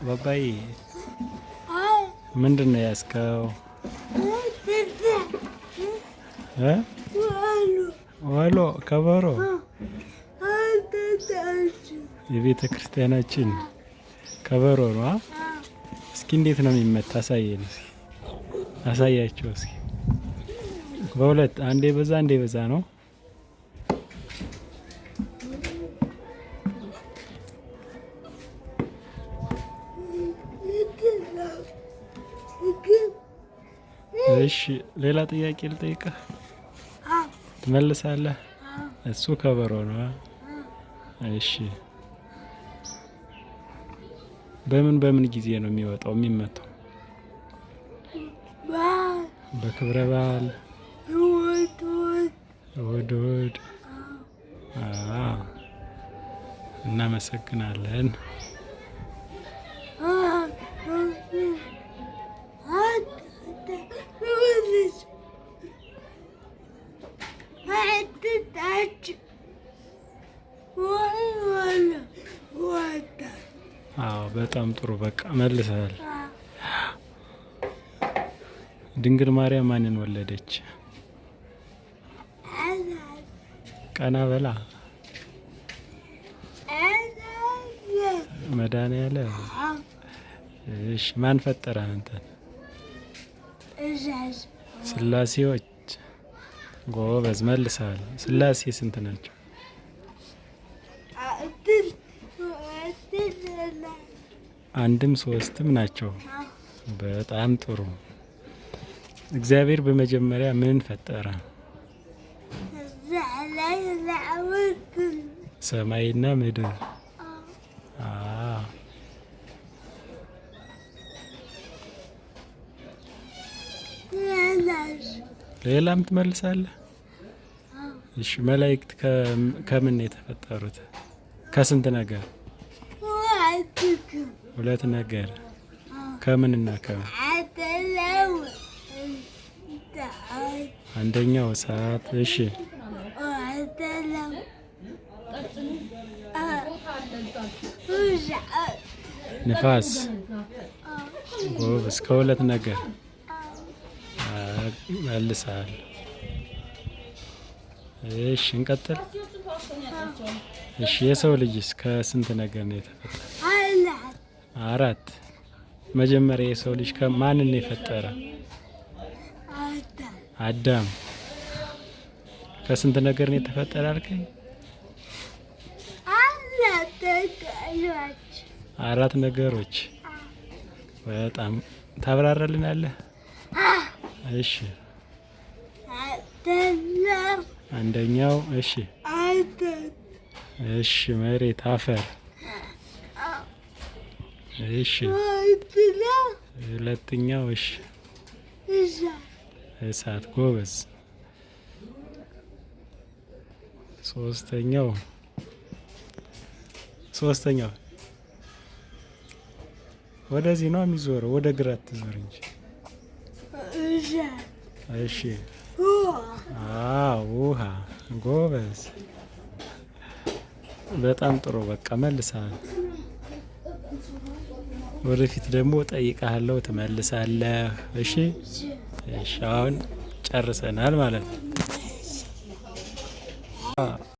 ባባዬ ምንድን ነው ያዝከው? ዋሎ ከበሮ የቤተ ክርስቲያናችን ከበሮ ነው። እስኪ እንዴት ነው የሚመታ? አሳየን እስኪ፣ አሳያቸው እስኪ። በሁለት አንዴ በዛ አንዴ በዛ ነው። እሺ ሌላ ጥያቄ ልጠይቅህ፣ ትመልሳለህ? እሱ ከበሮ ነው። እሺ በምን በምን ጊዜ ነው የሚወጣው የሚመታው? በክብረ በዓል፣ እሑድ እሑድ። እናመሰግናለን። አዎ በጣም ጥሩ። በቃ መልሰሃል። ድንግል ማርያም ማንን ወለደች? ቀና በላ መድኃኒዓለም። እሺ ማን ፈጠረ አንተን? ስላሴዎች። ጎበዝ መልሰሃል። ስላሴ ስንት ናቸው? አንድም ሶስትም ናቸው። በጣም ጥሩ። እግዚአብሔር በመጀመሪያ ምን ፈጠረ? ሰማይና ምድር። ሌላም ትመልሳለህ? እሺ መላእክት ከምን የተፈጠሩት? ከስንት ነገር? ሁለት ነገር። ከምንና ከምን? አንደኛው እሳት። እሺ ንፋስ። ጎበዝ። ከሁለት ነገር መልሰሃል። እሺ እንቀጥል። እሺ የሰው ልጅስ ከስንት ነገር ነው የተፈጠረ? አራት። መጀመሪያ የሰው ልጅ ከማንን ነው የፈጠረ? አዳም። ከስንት ነገር ነው የተፈጠረ አልከኝ? አራት ነገሮች። በጣም ታብራራልናለህ? እሺ አንደኛው እሺ እሺ መሬት አፈር። እሺ ሁለተኛው እሺ እሳት። ጎበዝ። ሶስተኛው ሶስተኛው ወደዚህ ነው የሚዞረው። ወደ ግራ አትዞር እንጂ። እሺ አዎ ውሃ። ጎበዝ። በጣም ጥሩ። በቃ መልሰሃል። ወደፊት ደግሞ ጠይቀሃለሁ፣ ትመልሳለህ። እሺ እሺ። አሁን ጨርሰናል ማለት ነው።